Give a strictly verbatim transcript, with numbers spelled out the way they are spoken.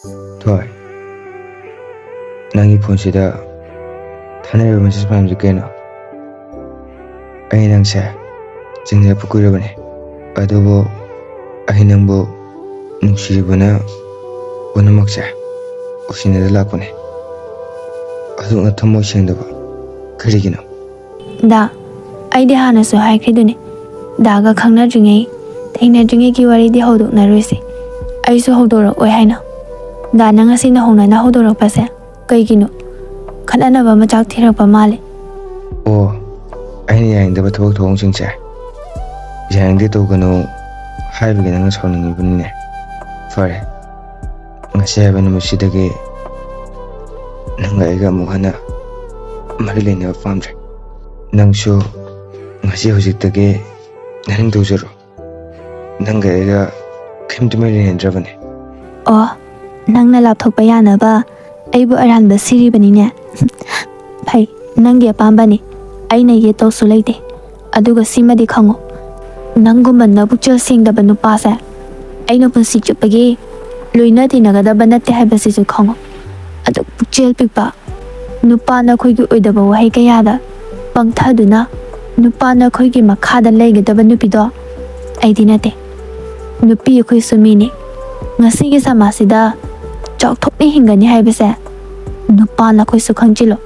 ꯊꯣꯏ, ꯅꯪꯒꯤ ꯐꯣꯟꯁꯤꯗ ꯊꯥꯅꯔꯤꯕ ꯃꯦꯁꯦꯖ ꯃꯌꯥꯝꯁꯦ ꯀꯩꯅꯣ? ꯑꯩ ꯅꯪꯁꯦ ꯆꯤꯡꯅꯔꯛꯄ ꯀꯨꯏꯔꯕꯅꯦ, ꯑꯗꯨꯕꯨ ꯑꯩ ꯅꯪꯕꯨ ꯅꯨꯡꯁꯤꯔꯤꯕꯅ ꯄꯨꯝꯅꯃꯛꯁꯦ ꯎꯁꯤꯟꯅꯗ ꯂꯥꯛꯄꯅꯦ꯫ ꯑꯗꯨꯛꯅ ꯊꯃꯣꯏ ꯁꯦꯡꯗꯕ ꯀꯔꯤꯒꯤꯅꯣ? ꯗꯥ, ꯑꯩꯗꯤ ꯍꯥꯟꯅꯁꯨ ꯍꯥꯏꯈ꯭ꯔꯤꯗꯨꯅꯤ, ꯗꯥꯒ ꯈꯪꯅꯗ꯭ꯔꯤꯉꯩ, ꯊꯦꯡꯅꯗ꯭ꯔꯤꯉꯩꯒꯤ ꯋꯥꯔꯤꯗꯤ ꯍꯧꯗꯣꯛꯅꯔꯣꯏꯁꯦ꯫ ꯑꯩꯁꯨ ꯍꯧꯗꯣꯔꯛꯑꯣꯏ ꯍꯥꯏꯅ꯫ ꯗꯥꯅ ꯉꯁꯤ ꯅꯧꯍꯧꯅꯅ ꯍꯧꯗꯣꯔꯛꯄꯁꯦ ꯀꯩꯒꯤꯅꯣ? ꯈꯠꯅꯅꯕ ꯃꯆꯥꯛ ꯊꯤꯔꯛꯄ ꯃꯥꯜꯂꯦ꯫ ꯑꯣ, ꯑꯩꯅ ꯌꯥꯅꯤꯡꯗꯕ ꯊꯕꯛ ꯊꯧꯑꯣꯡꯁꯤꯡꯁꯦ ꯌꯥꯅꯤꯡꯗꯦ ꯇꯧꯒꯅꯨ ꯍꯥꯏꯕꯒꯤ ꯅꯪꯅ ꯁꯥꯎꯅꯤꯡꯉꯤꯕꯅꯤꯅꯦ꯫ ꯐꯔꯦ, ꯉꯁꯤ ꯍꯥꯏꯕ ꯅꯨꯃꯤꯠꯁꯤꯗꯒꯤ ꯅꯪꯒ ꯑꯩꯒ ꯑꯃꯨꯛ ꯍꯟꯅ ꯃꯔꯤ ꯂꯩꯅꯕ ꯄꯥꯝꯗ꯭ꯔꯦ꯫ ꯅꯪꯁꯨ ꯉꯁꯤ ꯍꯧꯖꯤꯛꯇꯒꯤ ꯅꯪ ꯇꯧꯖꯔꯣ꯫ ꯅꯪꯒ ꯑꯩꯒ ꯀꯔꯤꯝꯇ ꯃꯔꯤ ꯂꯩꯅꯗ꯭ꯔꯕꯅꯦ꯫ ꯑꯣ, ꯅꯪꯅ ꯂꯥꯞꯊꯣꯛꯄ ꯌꯥꯅꯕ ꯑꯩꯕꯨ ꯑꯔꯥꯟꯕ ꯁꯤꯔꯤꯕꯅꯤꯅꯦ꯫ ꯐꯩ, ꯅꯪꯒꯤ ꯑꯄꯥꯝꯕꯅꯤ, ꯑꯩꯅ ꯌꯦꯠꯇꯧꯁꯨ ꯂꯩꯇꯦ꯫ ꯑꯗꯨꯒ ꯁꯤꯃꯗꯤ ꯈꯪꯉꯨ, ꯅꯪꯒꯨꯝꯕ ꯅꯄꯨꯛꯆꯦꯜ ꯁꯦꯡꯗꯕ ꯅꯨꯄꯥꯁꯦ ꯑꯩꯅ ꯄꯨꯟꯁꯤ ꯆꯨꯞꯄꯒꯤ ꯂꯣꯏꯅ ꯇꯤꯟꯅꯒꯗꯕ ꯅꯠꯇꯦ ꯍꯥꯏꯕꯁꯤꯁꯨ ꯈꯪꯉꯨ꯫ ꯑꯗꯨꯛ ꯄꯨꯛꯆꯦꯜ ꯄꯤꯛꯄ ꯅꯨꯄꯥ ꯅꯈꯣꯏꯒꯤ ꯑꯣꯏꯗꯕ ꯋꯥꯍꯩ ꯀꯌꯥꯗ ꯄꯪꯊꯗꯨꯅ ꯅꯨꯄꯥ ꯅꯈꯣꯏꯒꯤ ꯃꯈꯥꯗ ꯂꯩꯒꯗꯕ ꯅꯨꯄꯤꯗꯣ ꯑꯩꯗꯤ ꯅꯠꯇꯦ꯫ ꯅꯨꯄꯤ ꯑꯩꯈꯣꯏꯁꯨ ꯃꯤꯅꯤ꯫ ꯉꯁꯤꯒꯤ ꯁꯃꯥꯖꯁꯤꯗ ꯆꯥꯎꯊꯣꯛꯅ ꯍꯤꯡꯒꯅꯤ ꯍꯥꯏꯕꯁꯦ ꯅꯨꯄꯥ ꯅꯈꯣꯏꯁꯨ ꯈꯪꯖꯤꯜꯂꯣ꯫